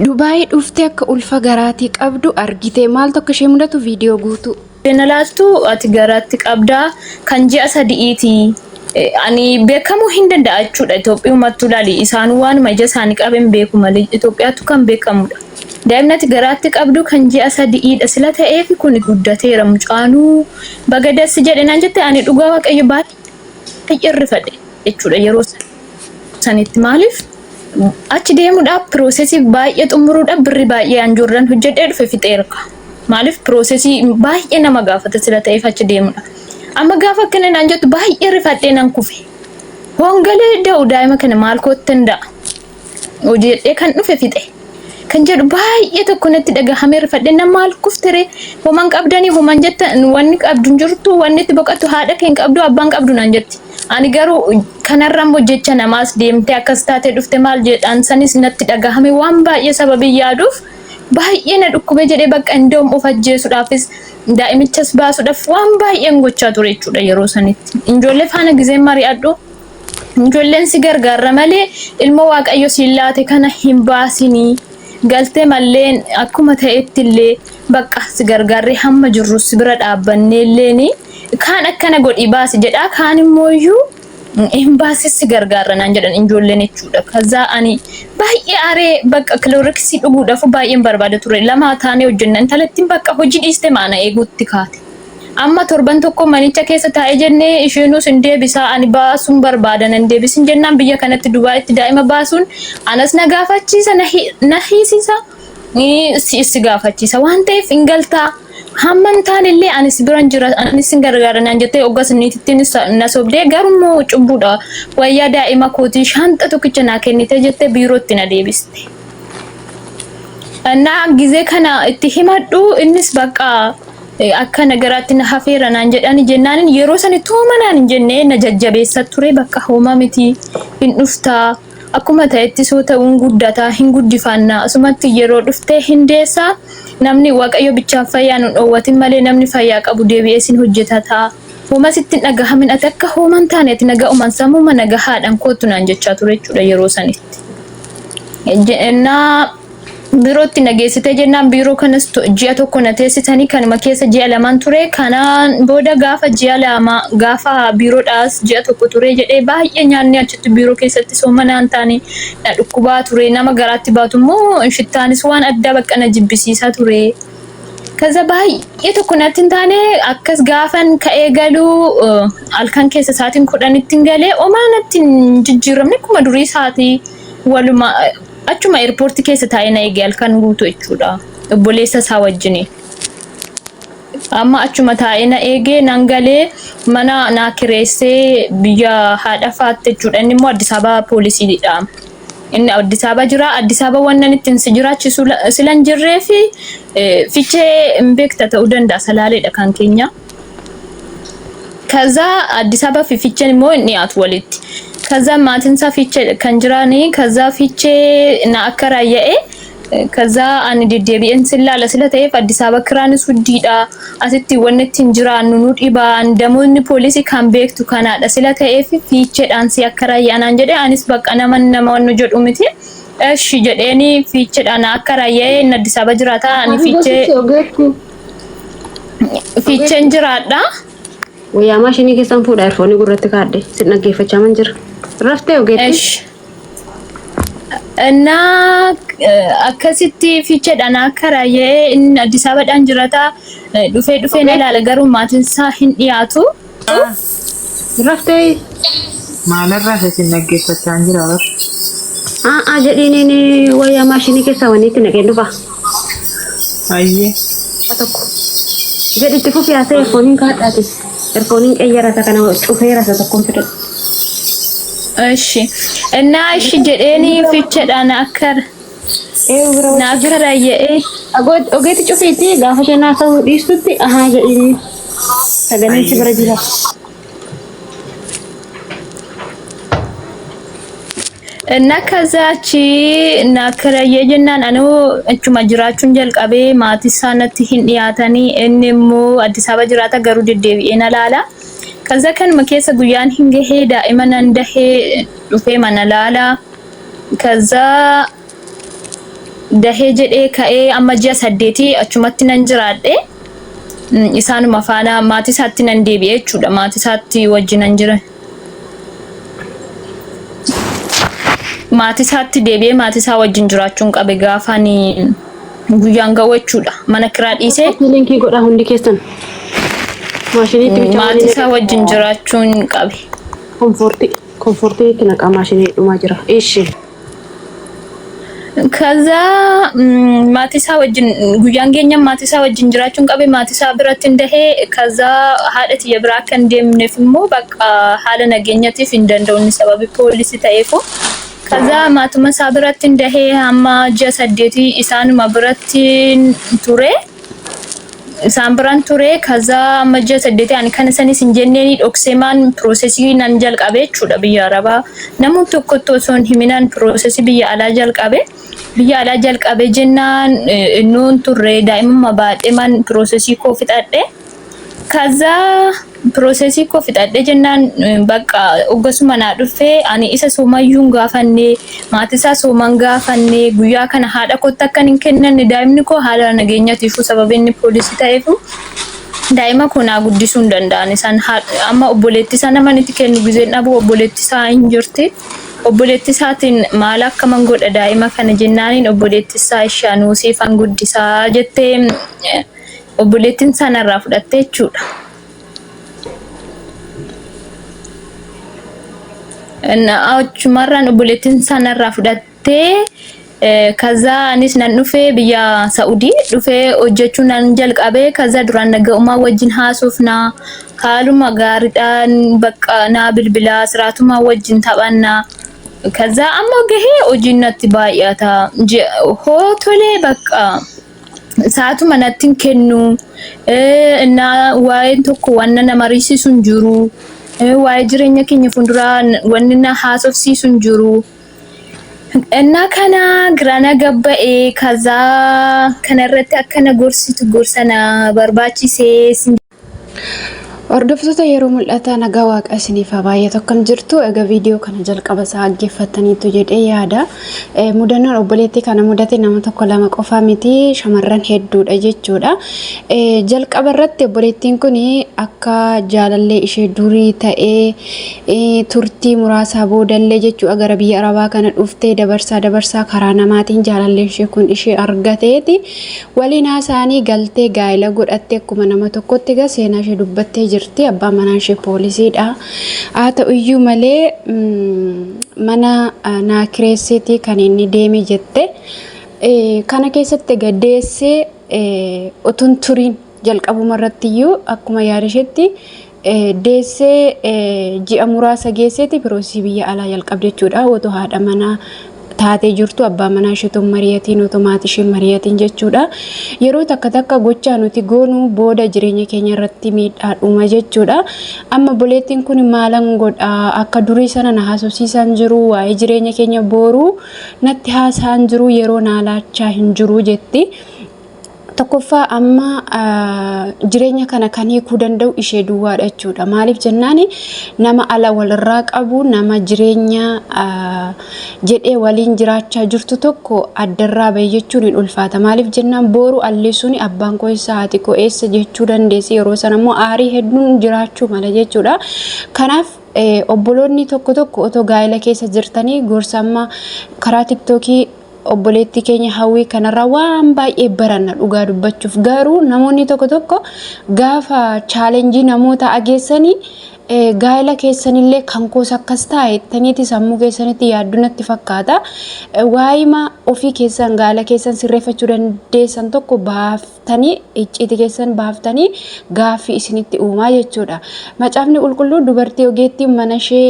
Dubaayii dhuftee akka ulfa garaatii qabdu argite maaltu akka ishee mudatu viidiyoo guutuu. Na laaltu ati garaatti qabdaa kan ji'a sadi'iiti. Ani beekamuu hin danda'a jechuudha. Itoophiyumattuu laali isaanuu waanuma ija isaanii qaben beeku malee Itoophiyaattu kan beekamudha. Daa'imni ati garaatti qabdu kan ji'a sadi'iidha sila ta'eef kun guddateera mucaanuu baga dassi jedhe naan jette. Ani dhugaa Waaqayyo baay'ee rifadhe jechuudha yeroo sanitti. Maaliif achi deemuudhaaf piroosesii baay'ee xumuruudhaaf birri baay'ee an Joordaan hojjedhee dhufe fixeera. Maaliif piroosesii baay'ee nama gaafata sila ta'eef achi deemuudha. Amma gaafa akkana naan jettu baay'ee rifadhee nan kufe. Hongalee da'u daa'ima kana maal koottan da'a? Hojjedhee kan dhufe fixe. Kan jedhu baay'ee tokko natti dhagahamee rifadhee nan maal kuftere, homan qabdanii homan jettan, wanni qabdu hin jirtu, wanni itti boqottu haadha kee hin qabdu, abbaan qabdu naan jetti. Ani garuu kanarra immoo jecha namaas deemtee akkas taatee dhufte maal jedhaan sanis natti dhagahame, waan baay'ee sababii yaaduuf baay'ee na dhukkube jedhee bakka indoom of ajjeesuudhaafis daa'imichas baasuudhaaf waan baay'een gochaa ture jechuudha yeroo sanitti. Ijoollee faana gizeen mari'adhu, ijoolleen si gargaarra malee ilma Waaqayyo siin laate kana hin baasinii, galtee malleen akkuma ta'etti illee bakka si gargaarree hamma jirru si bira dhaabbannee illeeni kaan akkana godhii baasi jedhaa, kaan immoo iyyuu hin baasis si gargaarra naan jedhan ijoolleen jechuudha. Kazaa ani baay'ee aaree bakka kilooriksii dhuguudhaaf baay'een barbaada ture. Lama taanee hojjenna. Intalattiin bakka hojii dhiiste maana eeguutti kaate. Amma torban tokko manicha keessa taa'ee jennee isheenus hin deebisaa, ani baasuun barbaada nan deebisin jennaan, biyya kanatti Dubaayitti daa'ima baasuun anas na gaafachiisa, na hiisisa, si gaafachiisa waan ta'eef hin galtaa. Hamma hin taane illee ani si biran jira, anis sin gargaara naan jettee hoggas niitittiin na sobdee, garummoo cubbuudha, wayyaa daa'ima kootii shaanxa tokkicha naa kennite jettee biirootti na deebiste. Naa gizee kana itti himadhu, innis bakka akka nagaraatti na hafeera naan jedhani jennaanin, yeroo sanitti hooma naan hin jenne, na jajjabeessa ture. Bakka hooma miti, hin dhuftaa, akkuma ta'etti soo ta'uun guddataa hin guddifannaa, asumatti yeroo dhuftee hin deessaa, namni Waaqayyo bichaan fayyaa nu dhoowwatin malee namni fayyaa qabu deebi'ee sin hojjetataa, hooma sitti hin dhagahamin, ati akka hooma hin taane, ati naga'uman sammuma nagahaadhaan koottu naan jechaa ture jechuudha yeroo sanitti. Naa biirootti na geessitee jennaan, biiroo kanas ji'a tokko na teessisanii, kanuma keessa ji'a lamaan ture. Kanaan booda gaafa ji'a 2 gaafa biiroodhaas ji'a tokko ture jedhee, baay'ee nyaanni achitti biiroo keessatti sooma naan taane, na dhukkubaa ture. Nama garaatti baatu immoo shittaanis waan addaa bakka na jibbisiisaa ture. Kaza baay'ee tokko natti hin taane. Akkas gaafan ka'ee galuu halkan keessa sa'aatiin 10tti hin galee, homaa natti hin jijjiiramne, akkuma durii sa'aatii waluma achuma eerpoortii keessa taa'ee na eege halkan guutuu jechuudha. Obboleessa isaa wajjini. Amma achuma taa'ee na eegee, nan galee mana naa kireessee biyya haadha faatte jechuudha. Inni immoo Addis Ababa poolisiidha. Inni Addis Ababa jira. Addis Ababa wannan ittiin si jiraachisu sila hin jirree fi Fichee hin beekta ta'uu danda'a, Salaaleedha kan keenya. Kaza Addis Ababa fi Ficheen immoo hin dhiyaatu walitti. Kaza maatiin isaa Fichee kan jiraani. Kaza Fichee na akka raayya'e, kaza ani deddeebi'een sin laala sila ta'eef, Addis Ababa kiraanis huddiidha. Asitti wanni ittiin jiraannu nu dhiba. Damoonni poolisii kan beektu kanaadha sila ta'eef, Fiicheedhaan si akka raayya'anaan jedhe. Anis bakka nama nama wannu jedhu miti. Eshi jedheeni, Fiicheedhaan akka raayya'e, inni Addis Ababa jiraata. Ani Fiichee Gosichi ogeetti. Fiicheen jiraadha. Wayyaa maashinii keessan fuudha, erfoonii gurratti kaadhe sin dhaggeeffachaa man jira. Raftee ogeetti? Esh. Innaa akkasitti Fiicheedhaan akka raayya'ee, inni Addis Ababadhaan jiraata. Dhufee dhufee na ilaala, garuu maatiin isaa hin dhiyaatu. Raftee? Maalarraa isin dhaggeeffachaa jira bar. Aa jedhiin, wayyaa maashinii keessaa wanni itti naqeen dhufa. Ayyee. Tokko. Jedhitti fufi haasa'e, erfooniin kaadhaati. Erfooniin qeyyarata kana cufeera, isa tokkoon fidadhu. Eshi. Innaa ishi jedheeni, Fiicheedhaan akka Ee bira na akka raayya'ee. Ogeetti cufiitti gaafa isheen haasa'uu dhiistutti ahaa jedhiin, sagaleen si bira jira. Inna kaza achi na akka raayya'ee jennaan, anuu achuma jiraachuun jalqabee, maatii isaa natti hin dhiyaatanii, inni immoo Addis Ababa jiraata, garuu deddeebi'ee na laala. Kaza kanuma keessa guyyaan hin gahee, daa'ima nan dahee dhufee mana laala. Kaza Dahee jedhee ka'ee amma ji'a 8 achumatti nan jiraadhe. Isaanuma faana maatii isaatti nan deebi'e jechuudha. Maatii isaatti wajjin nan jira. Maatii isaatti deebi'ee maatii isaa wajjin jiraachuun qabe gaafa ani guyyaan ga'u jechuudha. Mana kiraa dhiisee Copy linkii godhaa hundi keessan. Maashiniitti bichaa maatii isaa wajjin jiraachuun qabe. Komfoortii komfoortii itti naqaa maashinii dhumaa jira. Ishi. ከዛ maatii isaa wajjin guyyaan geenyaan maatii isaa wajjin jiraachuun qabe maatii isaa biratti hin dahee ከዛ haadha tiyya biraa akka hin deemneef immoo bakka haala nageenyatiif hin danda'u inni sababi poolisii ta'eefu. ከዛ maatuma isaa biratti hin dahee hamma ji'a 8 isaanuma biratti ture. Isaan biraan ture ከዛ amma ji'a 8 ani kana sanis hin jenneeni dhokseemaan processii nan jalqabe jechuudha biyya arabaa. Namni tokkotti osoo hin himinaan processii biyya alaa jalqabe. Biyya alaa jalqabe jennaan innuun turre daa'imummaa baadheemaan processii koo fixadhe. ከዛ processii koo fixadhe jennaan bakka oggasuma naa dhufee ani isa soomayyuu hin gaafanne maatii isaa sooman gaafanne guyyaa kana haadha kootti akka hin kennanne daa'imni koo haala nageenyatiifuu sababi inni poolisii ta'eefu daa'ima koo naa guddisuu hin danda'an isaan amma obboleetti isaa nama itti kennu gizeen dhabu obboleetti isaa hin jirti. Obboleetti isaatiin maal akkaman godha daa'ima kana jennaaniin obboleetti isaa ishaanuu siifan guddisaa jettee obboleettiin sanarraa fudhatte jechuudha. Achumarraan obboleettiin sanarraa fudhattee ከዛ anis nan dhufee biyya Saa'udii dhufee hojjechuu nan jalqabee ከዛ duraan naga'umaa wajjin haasofnaa haaluma gaariidhaan bakka naa bilbilaa siraatumaa wajjin taphannaa. ከዛ amma gahee hojiin natti baay'ata. Hoo tolee bakka sa'aatuma natti hin kennu. Waa'een tokko wanna na mariisisu hin jiru. Waa'ee jireenya keenya fuulduraa wanni na haasofsiisu hin jiru. Innaa kana girana gabba'ee ከዛ kanarratti akka na gorsitu gorsa na barbaachisee. Hordoftoota yeroo mul'ata nagaa waaqa isiniif haa baay'atu akkam jirtu egaa viidiyoo kana jalqaba isaa dhaggeeffattaniitu jedhee yaada. Mudannoon obboleettii kana mudate nama tokko lama qofa miti shamarran hedduudha jechuudha. Jalqaba irratti obboleettiin kun akka jaalallee ishee durii ta'ee turtii muraasaa boodallee jechuudha gara biyya arabaa kana dhuftee dabarsaa dabarsaa karaa namaatiin jaalallee ishee kun ishee argateeti waliin haasa'anii galtee gaa'ela godhattee akkuma nama tokkotti egaa seenaa ishee dubbattee jirti. Abbaan manaa ishee poolisiidha. Haa ta'u iyyuu malee mana naa kireesseetii kan inni deeme jette. Kana keessatti egaa deessee utuun turiin jalqabuma irratti iyyuu akkuma yaada isheetti deessee ji'a muraasa geesseeti processii biyya alaa jalqabde jechuudha. Otoo haadha manaa taatee jirtu abbaa manaa isheetu mari'atiin otoo maatii ishee mari'atiin jechuudha. Yeroo takka takka gochaa nuti goonu booda jireenya keenya irratti miidhaa dhuma jechuudha. Amma obboleettiin kun maalan godhaa akka durii sana na haasofsiisaan jiru waa'ee jireenya keenya booruu natti haasa'an jiru yeroo naa laachaa hin jiru jetti. Tokkoffaa amma jireenya kana kan hiikuu danda'u ishee duwwaadha jechuudha. Maaliif jennaan nama ala walirraa qabu nama jireenya jedhee waliin jiraachaa jirtu tokko addarraa bahe jechuun hin ulfaata. Maaliif jennaan boru alli suni abbaan koo eessa haati koo eessa jechuu dandeessi yeroo sana immoo aarii hedduun jiraachuu mala jechuudha. Kanaaf obboloonni tokko tokko otoo gaa'ela keessa jirtanii gorsa amma karaa tiktookii obboleettii keenya hawwii kanarraa waan baay'ee baranna dhugaa dubbachuuf garuu namoonni tokko tokko gaafa challengeii namoota ageessanii gaa'ela keessanillee kan koos akkas taa'e jettaniiti sammuu keessanitti yaaddu natti fakkaata. Waa'ima ofii keessan gaa'ela keessan sirreeffachuu dandeessan tokko baaftanii icciitii keessan baaftanii gaaffii isinitti uumaa jechuudha. Macaafni qulqulluu dubartii ogeettiin mana ishee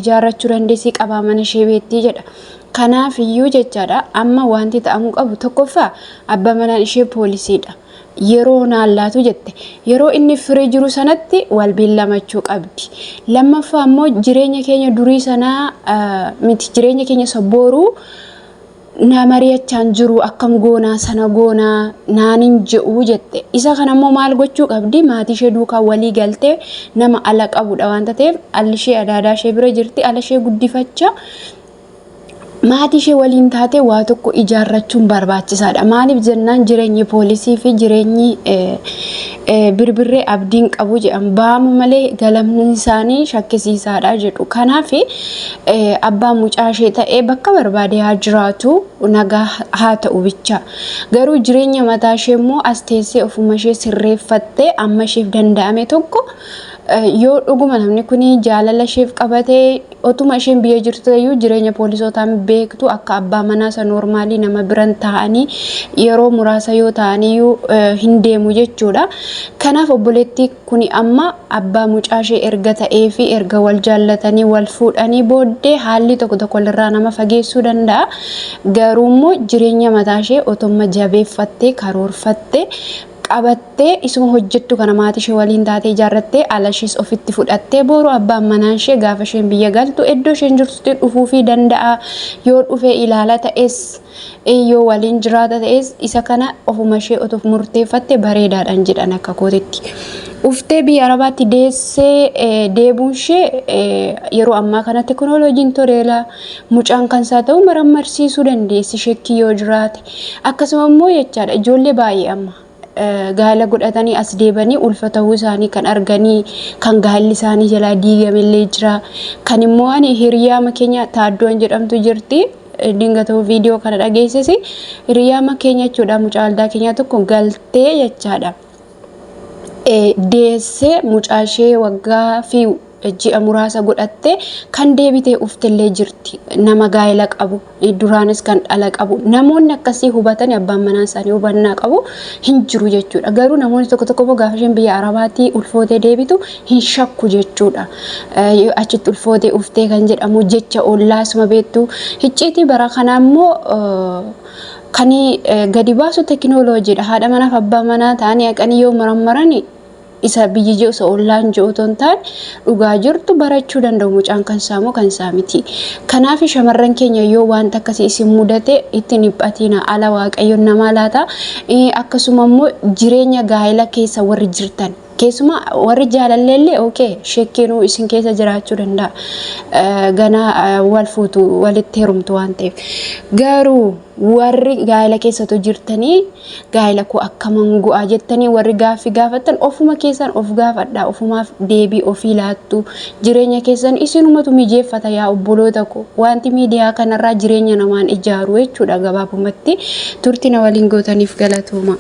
ijaarrachuu dandeessii qabaa mana ishee beettii jedha. Kanaaf iyyuu jechaadha amma wanti ta'amuu qabu tokkoffaa abbaa manaan ishee poolisiidha. Yeroo naallaatu jette yeroo inni firii jiru sanatti wal beellamachuu qabdi. Lammaffaa immoo jireenya keenya durii sanaa miti jireenya keenya isa boruu na mari'achaa hin jiru akkam goonaa sana goonaa naanin je'u jette. Isa kana immoo maal gochuu qabdi maatii ishee duukaa walii galtee nama ala qabudha waanta ta'eef alli ishee adaadaa ishee bira jirti ala ishee guddifachaa Maatii ishee waliin taatee waa tokko ijaarrachuun barbaachisaadha. Maaliif jennaan jireenyi poolisii fi jireenyi birbirree abdiin qabu jedhan ba'amu malee galamni isaanii shakkisiisaadha jedhu. Kanaaf abbaa mucaa ishee ta'ee bakka barbaade haa jiraatu nagaa haa ta'u bicha. Garuu jireenya mataa ishee immoo as teessee ofuma ishee sirreeffattee amma isheef danda'ame tokko yoo dhuguma namni kun jaalala isheef qabatee otuma isheen biyya jirtu iyyuu jireenya poolisootaan beektu akka abbaa manaa isa noormaalii nama biran taa'anii yeroo muraasa yoo ta'aniyyuu hin deemu jechuudha. Kanaaf obboleettii kun amma abbaa mucaa ishee erga ta'ee fi erga wal jaallatanii wal fuudhanii booddee haalli tokko tokko walirraa nama fageessuu danda'a. Garuu immoo jireenya mataa ishee otuma jabeeffattee karoorfattee qabattee isuma hojjettu kana maatii ishee waliin taatee ijaarrattee ala ishees ofitti fudhattee boru abbaan manaa ishee gaafa isheen biyya galtu iddoo isheen jirtutti dhufuufii danda'a. Yoo dhufee ilaala ta'es yoo waliin jiraata ta'es isa kana ofuma ishee otoo murteeffatte bareedaadhaan jedhan akka kootitti. Uftee biyya Arabaatti deessee deebuun ishee yeroo ammaa kana teekinooloojiin toleera mucaan kan isaa ta'u marammarsiisuu dandeessi shekkii yoo jiraate. Akkasuma immoo jechaadha ijoollee baay'ee amma gaa'ela godhatanii as deebanii ulfa ta'uu isaanii kan arganii kan gaa'elli isaanii jalaa diigamellee jira. Kan immoo ani hiriyaama keenya Taaddoon jedhamtu jirti. Dingatoo viidiyoo kana dhageessisi. Hiriyaama keenya jechuudha mucaa waldaa keenyaa tokko galtee jechaadha. Deessee mucaa ishee waggaa fi ji'a muraasa godhattee kan deebitee uftellee jirti. Nama gaa'ela qabu duraanis kan dhala qabu namoonni akkasii hubatanii abbaan manaa isaanii hubannaa qabu hin jiru jechuudha. Garuu namoonni tokko tokko immoo gaafa isheen biyya Arabaatii ulfootee deebitu hin shakku jechuudha. Achitti ulfootee uftee kan jedhamu jecha ollaasuma beektu. Icciitii bara kanaa immoo kan gadi baasu teekinooloojiidha. Haadha manaaf abbaa manaa ta'anii haqanii yoo marammaran isa biyyi jiru isa ollaan jiru otoo hin taane dhugaa jirtu barachuu danda'u mucaan kan saamu kan isaa miti. Kanaaf shamarran keenya yoo wanta akkasii isin mudate itti dhiphatina ala waaqayyoon namaa laata. Akkasuma immoo jireenya gaa'ela keessa warri jirtan keessumaa warri jaalalleellee okay shekkiinuu isin keessa jiraachuu danda'a. Ganaa wal fuutu walitti heerumtu waan ta'eef. Garuu warri gaa'ela keessatoo jirtanii gaa'ela koo akkaman gu'aa jettanii warri gaaffii gaafattan ofuma keessan of gaafadhaa ofumaaf deebii ofii laattu jireenya keessan isinumatu mijeeffata yaa obboloota koo wanti miidiyaa kanarraa jireenya namaan ijaaru jechuudha gabaabumatti turtii na waliin gootaniif galatooma.